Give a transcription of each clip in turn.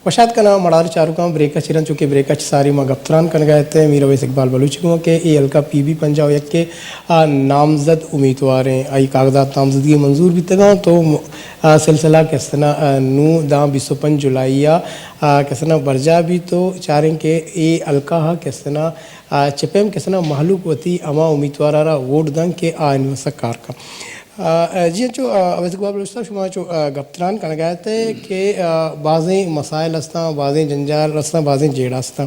وشات کناں مڑاہر چاروکاں، بریک ءَ چہ رند چو کہ بریک ءَ چہ ساری ما گپ تران کنگ ءَ اتیں، میر اویس اقبال بلوچ گوں کہ اے حلقہ پی بی پنجاہ و یک ءِ، آ، نامزد امیتوار ایں، آئی کاغذات نامزدگی منظور بیتگاں تو، آ، سلسلہ کسنا، آ، نوں داں بیست و پنچ جولائی ءَ، آ، کسنا برجاہ بیت تو چاریں کہ اے حلقہ ءَ کسنا، آ، چہ پیم کسنا مہلوک وتی ہما امیتوار ءَ را ووٹ دنت کہ آ انوسا کار کن۔ آ، آ، جی انچو، آ، اویس اقبال بلوچ صاحب، شما چو، آ، گپ تران کنگ ءَ ات کہ، آ، بازیں مسائل ہستاں، بازیں جنجال ہستاں، بازیں جیڑہ ہستاں۔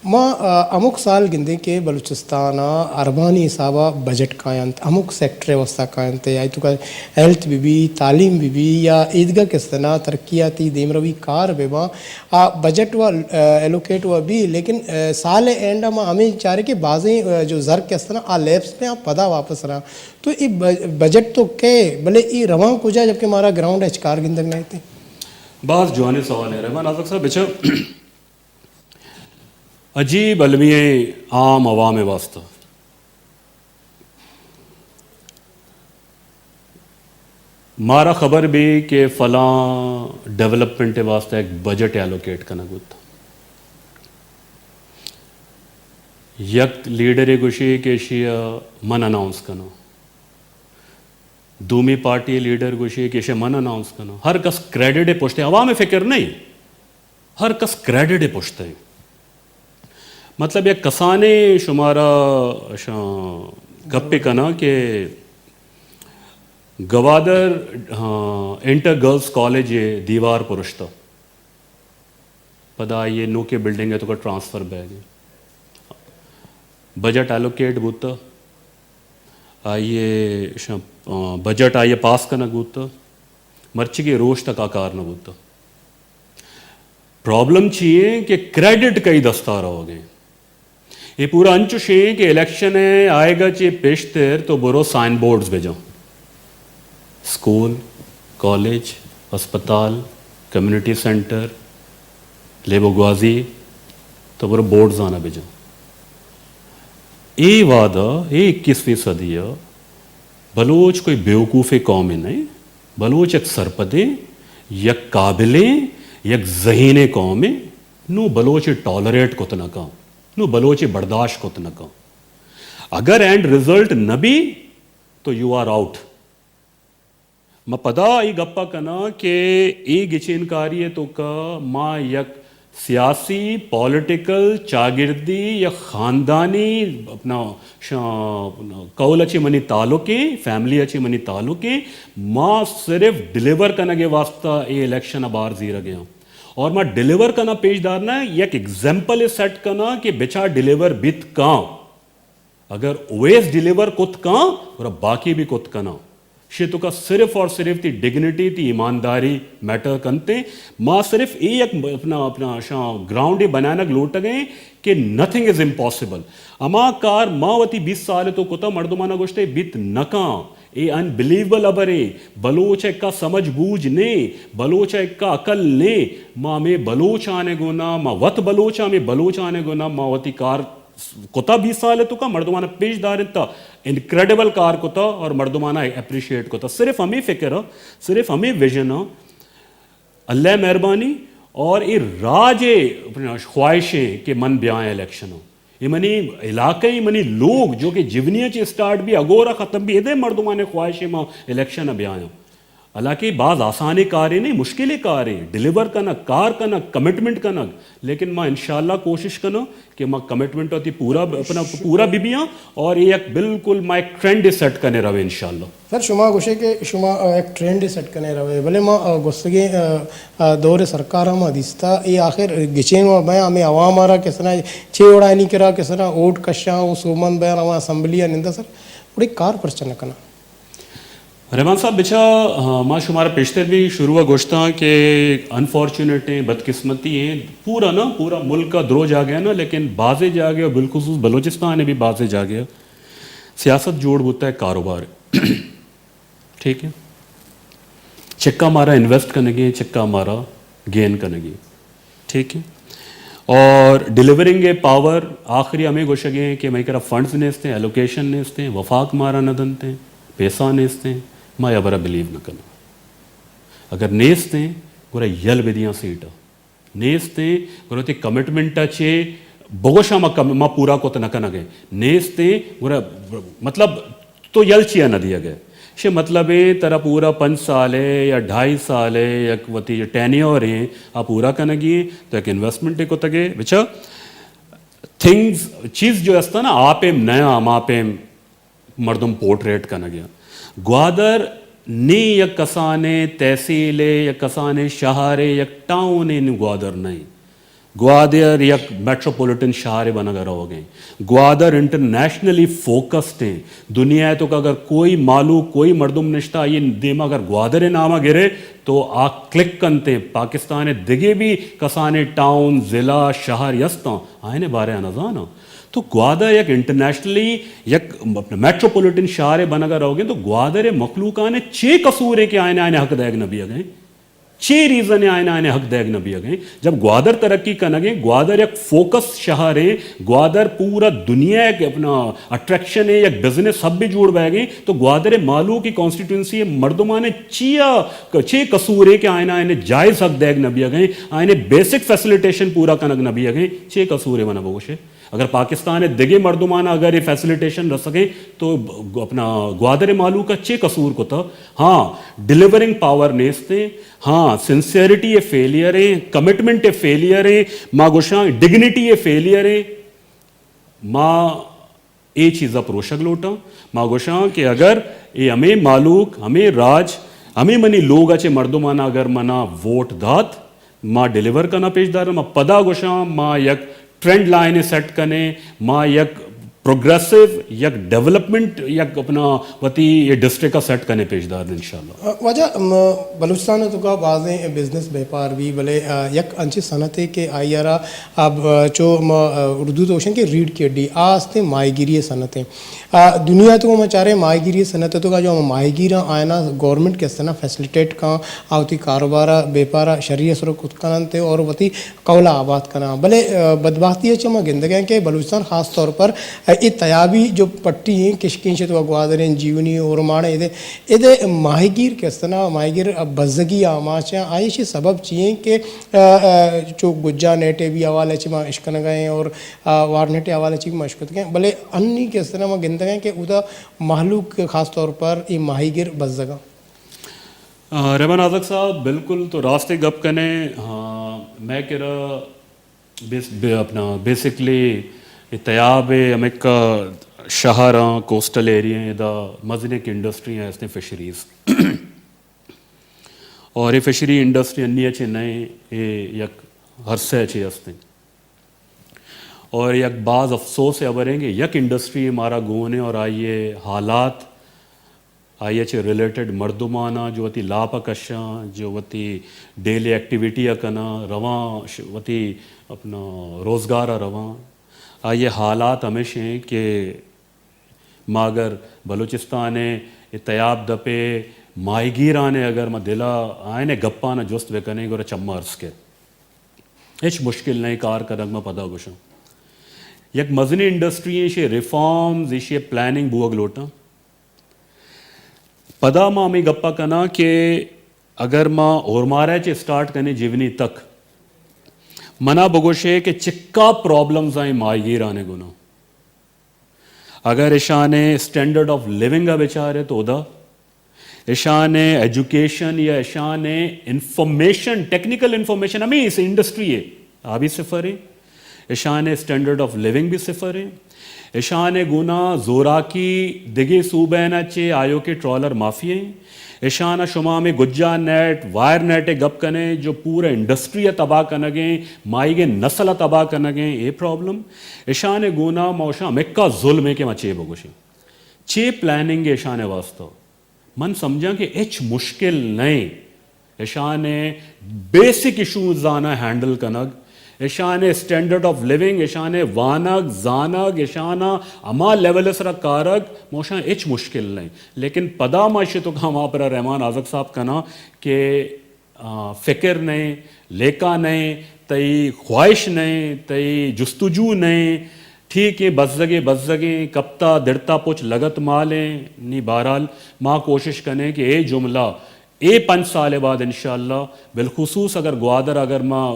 ما، آ، ہمک سال گندیں کہ بلوچستان ءَ اربانی حساب ءَ بجٹ کاینت، ہمک سیکٹر ءِ واستہ کاینت، آئی توکا ہیلتھ بہ بی، تعلیم بہ بی یا ایدگہ کسنا ترقیاتی دیمروی کار بہ باں، آ بجٹ و، آ، ایلوکیٹ و بی، لیکن، آ، سال ءِ اینڈ ءَ ما ہمے چاریں کہ بازیں، آ، جو زر کسنا آ لیپس پہ آ پدا واپس رہا۔ تو اے بج-، بجٹ تو کئے، بلے اے رواں کجا، جبکہ مارا گراؤنڈ ءَ ہچ کار گندگ نہ ایت؟ باز جوانیں سوالے رحمان آزاد صاحب۔ بچا، عجیب المی ایں عام عوام ءِ واستہ۔ مارا خبر بی کہ فلاں ڈیولپمنٹ ءِ واستہ یک بجٹ ایلوکیٹ کنگ بوت۔ یک لیڈرے گوشی کہ ایشی ءَ من اناؤنس کناں۔ دومی پارٹی لیڈر گوشی کہ ایشی ءَ من اناؤنس کناں۔ ہر کس کریڈٹ ءِ پشت ءَ، عوام ءِ فکر نہ ایں۔ ہر کس کریڈٹ ءِ پشت ءَ۔ مطلب یک کسانیں شمارا شاں گپے کناں کہ گوادر، ہاں، انٹر گرلز کالج ءِ دیوار پرشتہ۔ پدا آئی ءِ نوکیں بلڈنگ ءِ توکا ٹرانسفر بیگ ءَ۔ بجٹ ایلوکیٹ بوتہ۔ آئی ءِ شاں، آ، بجٹ آئی ءَ پاس کنگ بوتہ۔ مرچیگیں روچ تک آ کار نہ بوتہ۔ پرابلم چی ایں کہ کریڈٹ کئی دستا روگ ءَ ایں؟ اے پورا انچش ایں کہ الیکشن ءِ آیگ ءَ چہ پیشتر تو برو سائن بورڈز بجن، اسکول، کالج، ہسپتال، کمیونٹی سینٹر، لیبو گوازی، تو برو بورڈز آناں بجن۔ اے وہد ءَ، اے اکیسویں صدی ءَ بلوچ کوئی بیوقوفیں قومے نہ ایں۔ بلوچ یک سرپدیں، یک قابلیں، یک ذہینیں قومے۔ نوں بلوچ ءَ ٹالریٹ کت نہ کن، نوں بلوچ ءَ برداشت کت نہ کن۔ اگر اینڈ رزلٹ نہ بی تو یو آر آؤٹ۔ ما پدا اے گپ ءَ کناں کہ اے گچین کاری ءِ توکا ما یک سیاسی، پولیٹیکل، چاگردی یا خاندانی، اپنا شا-، قول ءَ چہ منی تعلق ایں، فیملی ءَ چہ منی تعلق ایں، ما صرف ڈیلیور کنگ ءِ واستہ اے الیکشن ءَ بار زیرگ ءَ آں۔ اور ما ڈیلیور کناں پیش دارناں، یک ایگزامپل ءَ سیٹ کناں کہ بچار ڈیلیور بیت کاں۔ اگر اویس ڈیلیور کت کاں، گڑا باقی بھی کت کناں۔ شے توکا صرف اور صرف تی ڈگنیٹی، تی ایمانداری میٹر کنتے۔ ما صرف اے یک اپنا، اپنا شاں گراؤنڈ ءَ بنانگ لوٹگ ءَ ایں کہ نتھنگ از امپاسبل۔ ہما کار ما وتی بیست سال تو کتا، مردمانا گوشتے بیت نکاں۔ اے انبلیویبل ہبرے۔ بلوچ ءَ اکا سمجھ بوجھ نے، بلوچ ءَ اکا عقل نے۔ ما ہمے بلوچ آنے گونا، ما وت بلوچ آں، ہمے بلوچ آنے گونا ما وتی کار کتا بیست سال توکا مردمانا پیش دارینتا، انکریڈیبل کار کتا اور مردمانا اپریشیٹ کتا۔ صرف ہمیں فکر ءَ، صرف ہمیں ویژن ءَ، اللہ مہربانی اور اے راج ءِ خواہش ایں کہ من بیاں الیکشن ءَ۔ اے منی علاقہ ایں، منی لوگ جو کہ جیونی ءَ چہ اسٹارٹ بی، اگورا ختم بی، ادے مردمانے خواہش ایں ما الیکشن ءَ بیایاں۔ حالانکہ باز آسانیں کارے نہ ایں، مشکلیں کارے، ڈیلیور کنگ، کار کنگ، کمٹمنٹ کنگ، لیکن ما انشاءاللہ کوشش کناں کہ ما کمٹمنٹ وتی پورا، اپنا پورا بہ بیاں اور اے یک بالکل ما ایک ٹرینڈ سیٹ کنے رویں انشاءاللہ۔ سر، شما گوشے کہ شما، آ، یک ٹرینڈ سیٹ کنے روے، بلے ما، آ، گوستگیں، آ، آ، دور سرکار ما دیستا، اے آخر گچین و بیاں ہمیں عوام آرا کسنا چے وڑا نی کرا کسنا ووٹ کشاں و سومن بیاں ہما اسمبلی نندا سر، وڑے کار پرچہ نہ کنا؟ رحمان صاحب، بچا، ہاں، ما شمارا پیشتر بھی شروع ءَ گوشتاں کہ انفارچونیٹ ایں، بدقسمتی ایں، پورا نا، پورا ملک ءَ درو جاگہ نا، لیکن بازیں جاگہ اور بالخصوص بلوچستان ءَ بھی بازیں جاگہ سیاست جوڑ بوتا ہے کاروبار۔ ٹھیک ہے؟ چکا مارا انویسٹ کنگے، چکا مارا گین کنگے۔ ٹھیک ہے؟ اور ڈیلیورنگ ءِ پاور، آخری ہمے گوشگیں کہ مئے کرا فنڈز نیستیں، ایلوکیشن نیستیں، وفاق مارا نہ دنتیں، پیسہ نیستیں، ما ہبرا بلیو نہ کناں۔ اگر نیستیں، گڑا یل بدیاں سیٹ ءَ۔ نیستیں، گڑا وتی کمٹمنٹ ءَ چے بگوشاں ما کم-، ما پورا کت نہ کنگ ءَ۔ نیستیں، گڑا مطلب تو یل چیا نہ دیگ ءَ؟ شے مطلب ایں ترا پورا پنچ سال ءَ یا ڈھائی سال ءَ یک وتی ٹینیور ایں آ پورا کنگی ایں، تو یک انویسٹمنٹ کت ئے۔ بچا تھنگز، چیز جو است نا، آ پیم نیا، ہما پیم مردم پورٹریٹ کنگ ءَ۔ گوادر نی یک کسانیں تحصیلے، یک کسانیں شہرے، یک ٹاؤنے نی گوادر نہ ایں۔ گوادر یک میٹروپولیٹن شہرے بنگ ءَ روگ ءَ ایں۔ گوادر انٹرنیشنلی فوکسڈ ایں۔ دنیا ءِ توکا اگر کوئی مہلوک، کوئی مردم نشتہ، آئی دیما اگر گوادر ءِ نام ءَ گرے تو آ کلک کنت ایں۔ پاکستان ءِ دگہ بھی کسانیں ٹاؤن، ضلع، شہر استاں، آئین ءِ بارے ءَ نہ زاناں۔ تو گوادر یک انٹرنیشنلی یک میٹروپولیٹن شہرے بنگ ءَ روگ ءَ ایں، تو گوادر ءِ مخلوقاں چے قصور ایں کہ آئین ءَ، آئین ءَ حق دیگ نہ بیگ ءَ ایں؟ چے ریزن ایں آئین ءَ، آئین ءَ حق دیگ نہ بیگ ءَ ایں؟ جب گوادر ترقی کنگ ءَ ایں، گوادر یک فوکس شہر ایں، گوادر پورا دنیا ءِ یک اپنا اٹریکشن ایں، یک بزنس ہب بھی جوڑ بیگ ءَ ایں، تو گوادر ءِ مہلوک ءِ، کانسٹیٹوئنسی ءِ مردماں چیا، چے قصور ایں کہ آئین ءَ، آئین ءَ جائز حق دیگ نہ بیگ ءَ ایں، آئین ءِ بیسک فیسلیٹیشن پورا کنگ نہ بیگ ءَ ایں؟ چے قصور ایں منا بگوش ئے؟ اگر پاکستان ءِ دگہ مردماں اگر اے فیسلیٹیشن رسگ ءَ ایں تو ب-، اپنا گوادر ءِ مہلوک ءَ چے قصور کتہ؟ ہاں، ڈیلیورنگ پاور نیست ایں، ہاں، سنسیئرٹی ءِ فیلئر ایں، کمٹمنٹ ءِ فیلئر ایں، ما گوشاں ڈگنیٹی ءِ فیلئر ایں۔ ما اے چیز ءَ پروشگ لوٹاں۔ ما گوشاں کہ اگر اے ہمے مہلوک، ہمے راج، ہمے منی لوگ ءَ چہ مردماں اگر منا ووٹ دات، ما ڈیلیور کناں پیش داراں۔ ما پدا گوشاں، ما یک ٹرینڈ لائن سیٹ کنیں، ما یک پروگریسو، یک ڈیولپمنٹ، یک اپنا وتی اے ڈسٹرکٹ ءَ سیٹ کنیں پیش داراں انشاءاللہ۔ واجہ، م-، بلوچستان ءِ توکا بازیں بزنس بیپار بی، بلے، آ، یک انچیں صنعتے کہ آئی ءَ را، آ، ب-، چو ما، آ، اردو تو گوشن کہ ریڑھ کی ہڈی، آ استیں ماہیگیری ءِ صنعت ایں۔ آ، دنیا ءِ توکا ما چاریں ماہیگیری ءِ صنعت ءِ توکا جو ہما ماہیگیراں آیانا گورنمنٹ کہ استنا فیسلیٹیٹ کن، آ وتی کاروبار ءَ بیپار ءَ شری ءَ سر کت کننت اور وتی قول ءَ آباد کناں۔ بلے، آ، بدبختی ءَ چہ ما گندگ ءَ ایں کہ بلوچستان خاص طور پر، آ، اے تیابی جو پٹی ایں، کشکیں شت و گوادر ایں، جیونی، اورماڑ ایں، ادے، ادے ماہیگیر کہ استنا، ماہیگیر بزگی آماچ ایں، آئی ءِ سبب چی ایں کہ، آ، آ، چو گجا نیٹ ءِ بھی حوالہ چہ ما اشکنگ ءَ ایں اور، آ، وار نیٹ ءِ حوالہ چہ بھی ما اشکتگ ایں۔ بلے انی کہ استنا ما گندگ ءَ ایں کہ اودا مہلوک خاص طور پر اے ماہیگیر بزگ ایں۔ آ، رحمان آزگ صاحب، بالکل تو راستیں گپ کنے۔ ہاں، مئے کرا بیس-، بے-، اپنا بیسکلی اے تیاب ءِ ہمکا شہر آں، کوسٹل ایریا آں، ادا مزنیں کہ انڈسٹری آں، استیں فشریز۔ اور اے فشری انڈسٹری انی ءَ چہ نئیں، اے یک عرصہ ءَ چہ استیں۔ اور یک باز افسوس ءِ ہبر ایں کہ یک انڈسٹری مارا گون ایں اور آئی ءِ حالات، آئی ءَ چہ ریلیٹڈ مردماناں جو وتی لاپ ءَ کشاں، جو وتی ڈیلی ایکٹیویٹی ءَ کناں، رواں ش-، وتی اپنا روزگار ءَ رواں، آئی ءِ حالات ہمیش ایں کہ ما اگر بلوچستان ءِ اے تیاب دپ ءِ ماہیگیران ءَ اگر ما دل ءَ آیان ءِ گپان ءَ جست بکنیں، گڑا چم ءَ ارس کیت۔ ہچ مشکل نہ ایں کار کنگ، ما پدا گوشاں۔ یک مزنیں انڈسٹری ایں، ایشی ریفارمز، ایشی پلاننگ بوگ لوٹاں۔ پدا ما ہمے گپ ءَ کناں کہ اگر ما اورماڑہ ءَ چہ اسٹارٹ کنیں جیونی تک، منا بگوشے کہ چکا پرابلمز ایں ماہیگیران ءِ گون اں۔ اگر اشان ءِ اسٹینڈرڈ آف لیونگ ءَ بچارے تو ادا، اشان ءِ ایجوکیشن یا اشان ءِ انفارمیشن، ٹیکنیکل انفارمیشن، ہمے اس انڈسٹری ءِ آ بھی صفر ایں۔ اشان ءِ اسٹینڈرڈ آف لیونگ بھی صفر ایں۔ اشان ءِ گون اں زوراکی دگہ صوبہاں چہ آیوکیں ٹرالر مافیا ایں۔ اشان ءَ شما ہمے گجا نیٹ، وائر نیٹ ءِ گپ کنے جو پورا انڈسٹری ءَ تباہ کنگ ایں، ماہیگ ءِ نسل ءَ تباہ کنگ ایں، اے پرابلم۔ اشان ءِ گون اں ما اشاں ہمکا ظلم ایں کہ ما چے بگوشیں۔ چے پلاننگ ایں اشان ءِ واستہ؟ من سمجھاں کہ ہچ مشکل نہ ایں اشان ءِ بیسک ایشوزان ءَ ہینڈل کنگ، اشان ءِ اسٹینڈرڈ آف لیونگ، اشان ءِ وانگ، زانگ، اشان ءَ ہما لیول ءِ سرا کارگ، ما اشاں ہچ مشکل نہ ایں۔ لیکن پدا ما اشی توکا ہما پر رحمان آزگ صاحب کناں کہ، آ، فکر نہ ایں، لیکہ نہ ایں، تئی خواہش نئیں، تئی جستجو نئیں، ٹھیک ایں، بزگے بزگیں، کپتا دڑتا پچ لگت مالیں، نی بہرحال ما کوشش کنیں کہ اے جملہ اے پنچ سال بعد انشاءاللہ، بالخصوص اگر گوادر اگر ما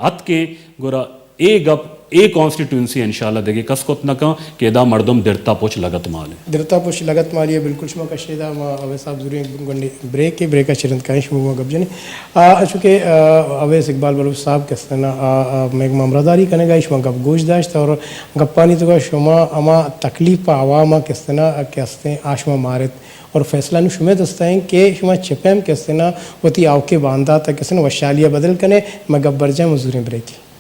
اتکیں، گڑا اے گپ، اے کانسٹیٹوئنسی انشاءاللہ دگہ کس کت نہ کن کہ ادا مردم درتا پچ لگت مال انت۔ درتا پچ لگت مالی ءَ بالکل شما کشے دا، ما اویس صاحب زوریں گونڈے بریک ءَ، بریک ءَ چرند کائیں شما گوں گپ جنیں۔ آ، چونکہ، آ، اویس اقبال بلوچ صاحب کہ استنا، آ، آ، مئے گوما ہمراہداری کنگا، شما گپ گوش داشت اور گپانی توکا شما ہما تکلیف پہ عوام ءَ کہ استنا، کہ استیں آ شما مارت اور فیصلہ نوں شمئے دستا ایں کہ شما چہ پیم کہ استنا وتی آؤکیں باندات ءَ کہ استنا وشحالی ءَ بدل کنے۔ مئے گپ برجاہ، ما زوریں بریک ءَ۔